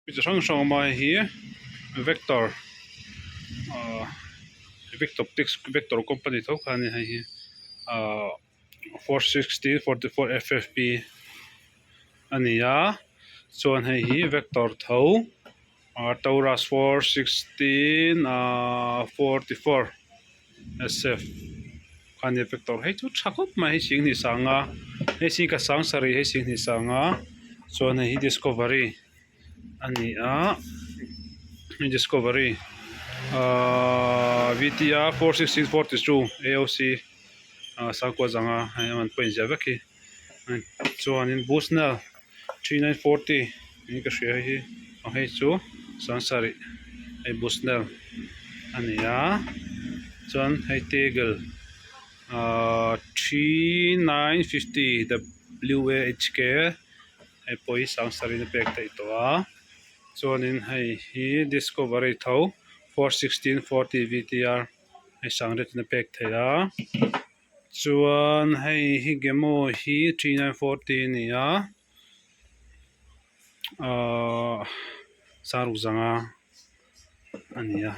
Chi hrang hrang a awm a hei hi vector ahh victor pix vector company tho kha a ni hei hi ahh 460 44 ffp a ni a chuan hei hi vector tho ahh taurus 416 ahh 44 sf a ni vector hei chu tha khawp mai hei singhnih sanga hei singkhat sang sarih hei singhnih sanga chuan hei hi discovery a ni a discovery ahhh vtr 416 42 aoc ah sangkua zanga hei a man pawh a inziah vek hi chuanin bushnell 3940 in ka hria hei hi aw hei chu sangsarih hei bushnell a ni a chuan hei teagle ahh 3950 W A H K hei pawh hi sangsarih in a pek theih tawh a chuanin hei hi discovery tho 416 40 V T R hei sangriat in a pek theih a. Chuan hei hi gemo hi 3940 a ni a ahh saruk zanga a ni a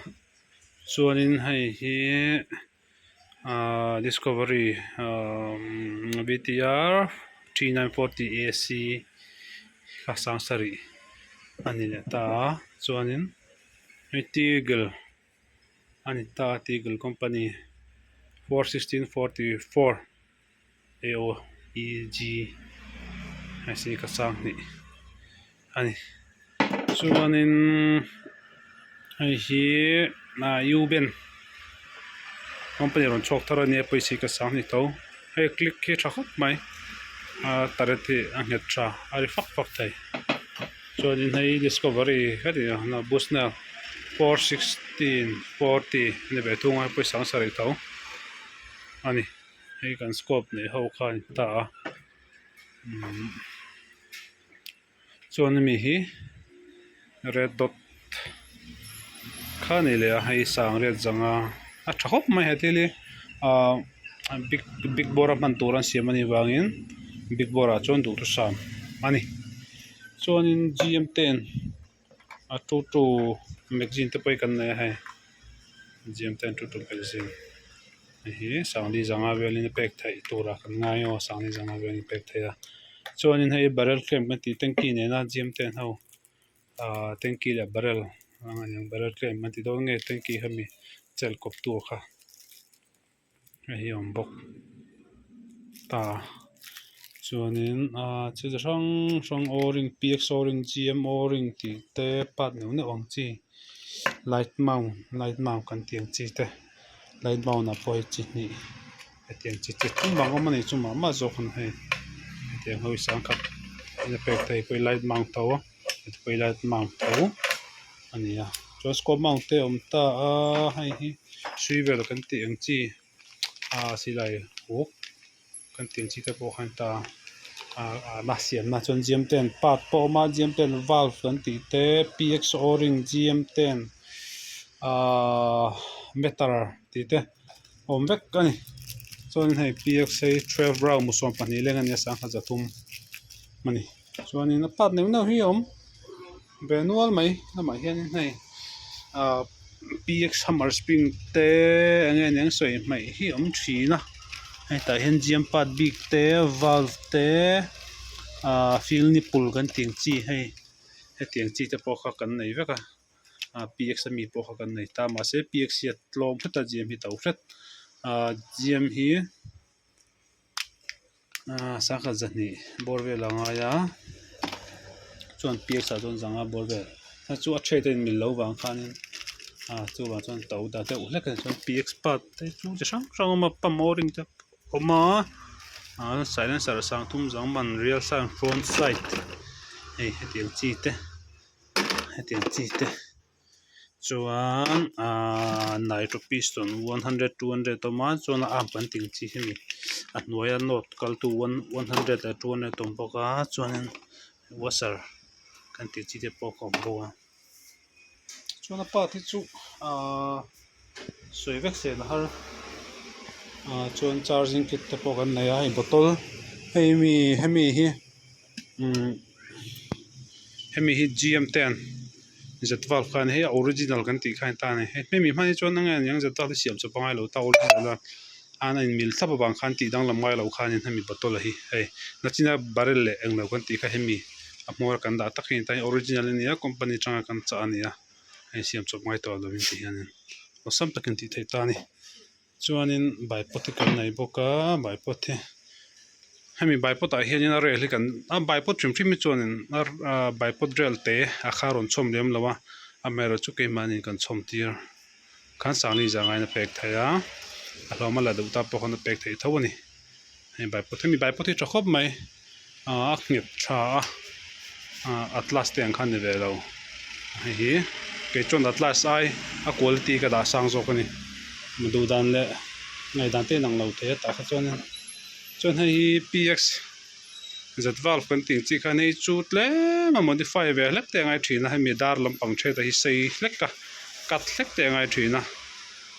chuanin hei hi ahh discovery ahh vtr 3940 ac kha sang sarih a ni leh ta a chuanin hei teagle. A ni ta Teagle company 416 44 A O E G hei si ka sang hnih a ni chuanin hei hi ah U ben company rawn chhuak thar a nia pawisa hi ka sang hnih tho hei click hi a tha khawp mai a turret hi a nghet tha a ri fak fak thei. Chuanin hei discovery heti a bushnell 416 40 a ni ve thung a pawisa ang sarih tho a ni hei kan scope neih ho kha a ni ta a umm chuan hemi hi red dot kha a ni leh a hei sangriat zanga a tha khawp mai he thil hi ahh big big bawr a hman tur an siam anih vangin big bawr ah chuan duhthusam a ni. Chuanin gm ten a two two magazine te pawh hi kan nei a hei gm ten two two magazine hei hi sangli zanga velin a pek theih turah kan ngai aw sangli zanga velin a pek theih a chuanin hei barrel frame kan tih tanky nena gm ten ho ahh tanky leh barrel barrel frame an ti dawn nge tanky khami chelh kawp tur kha. Hei hi a awm bawk ta chuanin ahh thil chi hrang hrang o-ring px o-ring gm o-ring tih te part neuh neuh ang chi light mount light mount kan tih ang chi te light mount ah pawh hei chi hnih hetiang chi chi tlem ang awm a ni chu mah mah zawk a ni hei hetiang ho hi sangkhat a pek theih pawh hi light mount tho a heti pawh hi light mount tho a ni a chuan scope mount te a awm ta a hei hi hrui vel kan tih ang chi ah silai uk kan tih ang chi te pawh khan ta ah ah la siamna chuan gm ten part pawh a awm a gm ten valve kan tih te px o-ring gm ten ahh meter tih te a awm vek a ni chuan hei px hi twelve round mu sawmpahnih leng a ni a sangha zathum a ni chuanin a part neuh neuh hi a awm. Ve nual mai lamah hianin hei ahh px hammer spring te eng nge eng sawi hmaih hi a awm thin a hetah hian gm part bik te valve te ahh fill nipple kan tih ang chi hei hetiang chi te pawh kha kan nei vek a ahh px ami pawh kha kan nei ta mahse px hi a tlawm hret a gm hi a to hret ahh gm hi. Aaa sangha zahnih bawr vel a ngai a chuan px ah chuan zanga bawr vel a chu a then a inmil loh vang khanin ah chuvang chuan to ta deuh hlek a ni chuan px part te chu chi hrang hrang a awm a pump o-ring te a awm a ah silencer sang thum zang man real sound front side hei hetiang chi te hetiang chi te. Chuan ahh nitro piston 100 200 a awm a chuan a arm kan tih ang chi hi a ni a hnuaia note kal tu 100 leh 200 a awm bawk a chuanin washer kan tih chi te pawh a awm bawk a chuan a part hi chu ahh sawi vek se la har ah chuan charging kit te pawh kan nei a hei bottle hei mi hemi hi umm hemi hi gm ten. Z valve kha a ni hei a original kan tih kha a ni ta a ni hei hemi hman hi chuan enge aniang Z valve hi siam chawp a ngai lo ta original a an a inmil thlap avang khan tih danglam ngai lo khanin hemi bottle a hi hei nachina barrel leh englo kan tih kha hemi a hmawr a kan dah tak hi a ni ta a original a nia company atanga kan chah a ni a hei siam chawp ngai tawh lovin ti hianin awlsam takin tih theih ta a ni. Chuanin bipod hi kan nei bawk a bipod hi hemi bipod ah hianin a rel hi kan a bipod hrim hrim hi chuanin a bipod rel te a kha rawn chhawm lem lo a amaherawhchu chu keimahni kan chhawm tir khan sangli zah ngaina pek theih a a hlawm a la duh ta pawh khan a pek theih tho a ni hei bipod hemi bipod hi tha khawp mai ah a nghet tha a ah atlas te ang khan ni ve lo hei hi kei chuan atlas ai a quality ka dah sang zawk a ni duh dan leh ngaihdan te inang lo thei a tah kha chuan chuan hei hi p x z valve kan tih ang chi khan hei chu tlem a modify ve hlek te a ngai thin a hemi dar lampang ṭhet a hi sei hlek a cut hlek te a ngai thin a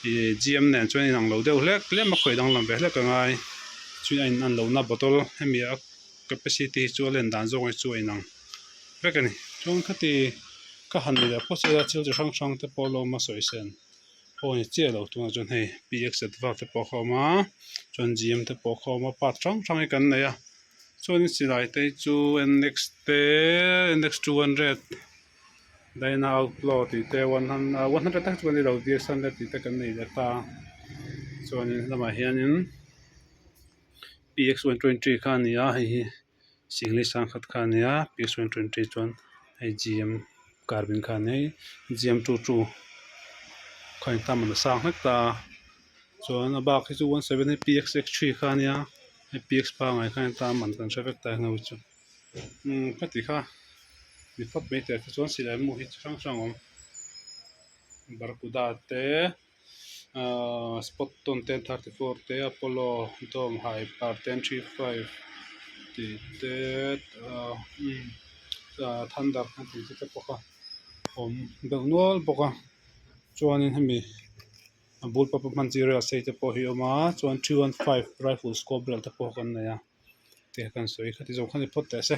ih g m nen chuan inang lo deuh hlek tlem a khawih danglam ve hlek a ngai chu a in an lohna bottle hemi a capacity hi chu a len dan zawng hi chu a inang vek a ni chuan khati ka han ni leh phawt se a thil chi hrang hrang te pawh a lo awm a sawi sen pawh a ni chiah lo tunah chuan hei p x z valve te pawh kha a awm a chuan g m te pawh kha a awm a part hrang hrang hi kan nei a chuanin silai te hi chu n x te n x 200. Dyna outlaw tih te one one hundred tak chu kan ni lo D S hundred tih te kan nei leh ta chuanin helamah hianin P X 120 kha a ni a hei hi singli sangkhat kha a ni a P X 120 chuan hei G M carbine kha a ni a G M 22 kha a intam a sang hlek ta a chuan a bak hi chu 17 hi P X X 3 kha a nia hei P X pangngai kha a ni ta a man kan hre vek ta a heng ho hi chu. Umm ka ti kha mi phawt mai teh te chuan silai mu hi chi hrang hrang a awm barracuda te ahh spot tawn te 34 te apollo dome hyper 1035 tih te ahh umm thunder an tih te pawh kha awm deuh nual bawk a chuanin hemi a bul pawp a hman chi rel sei te pawh hi a awm a chuan 315 rifle scope vel te pawh kan nei a. Te kan sawi kha ti zawng kha ni phawt teh se.